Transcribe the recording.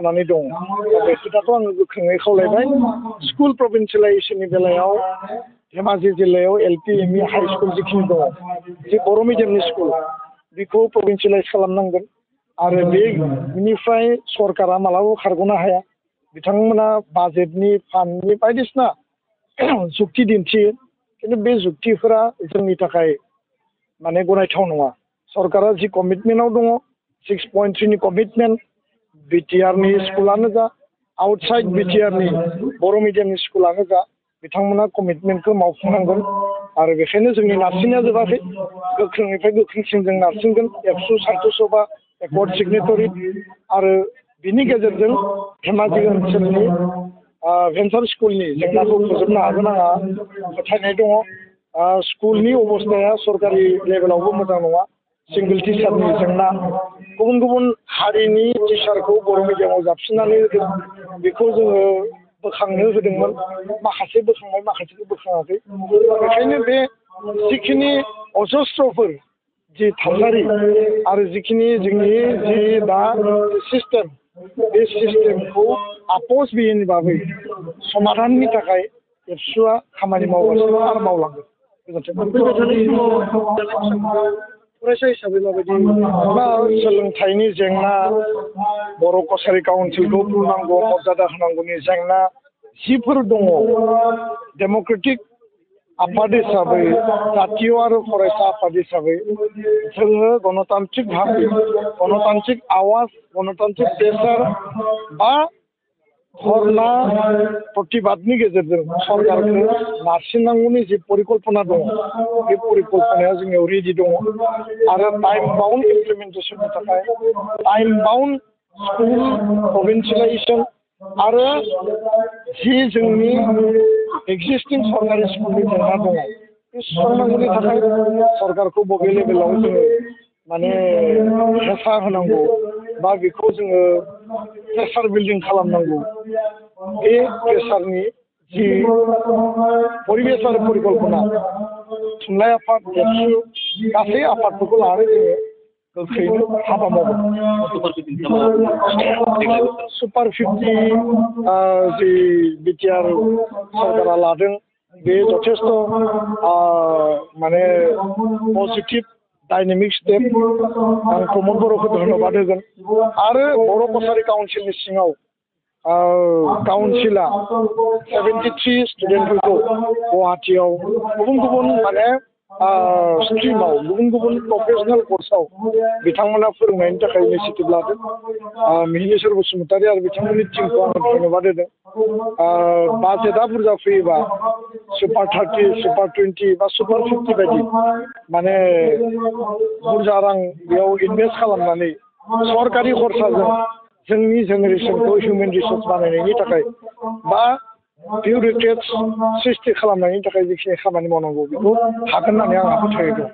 जानानै दं बे खोथाखौ आङो गोख्रोङै खावलायबाय स्कुल प्रभिन्सियेलाइजेसननि बेलायाव धेमाजि जिल्लायाव एलपि एमइ हाइ स्कुल जिखिनि दङ जे बर' मिडियामनि स्कुल बेखौ प्रभिन्सियेलाइज खालामनांगोन आरो बेनिफ्राय सरकारा मालाबाबो खारग'नो हाया बिथांमोना बाजेटनि फान्डनि बायदिसिना जुक्ति दिन्थियो खिन्थु बे जुक्तिफोरा जोंनि थाखाय माने गनायथाव नङा सरकारा जि कमिटमेन्टआव दङ 6.3नि कमिटमेन्ट बिटिआरनि स्कुलानो जा आउटसाइड बिटिआरनि बर' मिडियामनि स्कुलानो जा बिथांमोना कमिटमेन्टखौ मावफुंनांगोन आरो बेखायनो जोंनि नारसिननाया जोबाखै गोख्रोंनिफ्राय गोख्रोंसिन जों नारसिनगोन एबसु साहित्य एकर्ड सिगनेटरि आरो बिनि गेजेरजों धेमाजि ओनसोलनि भेन्सार स्कुलनि जेंनाखौ फोजोबनो हागोन आंहा फोथायनाय दङ स्कुलनि अबस्थाया सरकारि लेभेलावबो मोजां नङा सिंगल टिचारनि जेंना गुबुन गुबुन हारिनि टिचारखौ बर' मिडियामाव जाबसिननानै होदों बेखौ जोङो बोखांनो होदोंमोन माखासे बोखांबाय माखासेखौ बोखाङाखै बेखायनो बे जिखिनि अजस्रफोर जि थासारि आरो जिखिनि जोंनि जि दा सिस्टेम बे सिस्टेमखौ आपोस बिनि बागै समाधाननि थाखाय एबसुआ खामानि मावगासिनो आरो मावलांगोन फरायसा हिसाबै माबायदि सोलोंथाइनि जेंना बर' कसारि काउन्सिलखौ बुंनांगौ मर्यादा होनांगौनि जेंना जिफोर दङ डेम'क्रेटिक आफाद हिसाबै जातीय आरो फरायसा आफाद हिसाबै जोङो गणतान्त्रिक भाबै गणतान्त्रिक आवाज गणतान्त्रिक प्रेसार बा धरना प्रतिबादनि गेजेरजों सरकारखौ नारसिननांगौनि जि परिकल्पना दङ बे परिकल्पनाया जोंनियाव रेडि दङ आरो टाइम बाउन्ड इमप्लिमेन्टेसननि थाखाय टाइम बाउन्ड स्कुल प्रभिन्सियेलाइजेसन आरो जि जोंनि एक्जिस्टिं सरकारि स्कुलनि जेंना दङ बे सुस्रांनांगौनि थाखाय सरकारखौ बबे लेभेलाव जोङो माने हेंथा होनांगौ बा बेखौ जोङो प्रेसार बिल्डिं खालामनांगौ बे प्रेसारनि जि परिबेस आरो परिकल्पना थुनलाइ आफाद एबसु गासै आफादफोरखौ लानानै जोङो गोख्रैनो हाबा मावगोन सुपार 50 जि बिटिआर सरकारा लादों बे जथेस्थ' माने पजिटिभ डाइनामिक स्टेप आं प्रमद बर'खौ धन्यबाद होगोन आरो बर' कसारि काउन्सिलनि सिङाव काउन्सिला 73 स्टुडेन्टफोरखौ गुवाहाटियाव गुबुन गुबुन माने स्ट्रिमाव गुबुन गुबुन प्रफेसनेल कर्सआव बिथांमोना फोरोंनायनि थाखाय इनिसियेटिभ लादों मिहिनेश्वर बसुमतारी आरो बिथांमोननि टिमखौ आं धन्यबाद होदों बाजेटआ बुरजा फैयोबा सुपार 30 सुपार 20 बा सुपार 50 बायदि माने बुरजा रां बेयाव इनभेस्ट खालामनानै सरकारि खरसाजों जोंनि जेनेरेसनखौ हिउमेन रिसर्स बानायनायनि थाखाय बा बिउरोक्रेट्स सृष्टि खालामनायनि थाखाय जिखिनि खामानि मावनांगौ बेखौ हागोन होननानै आंहा फोथायनाय दं।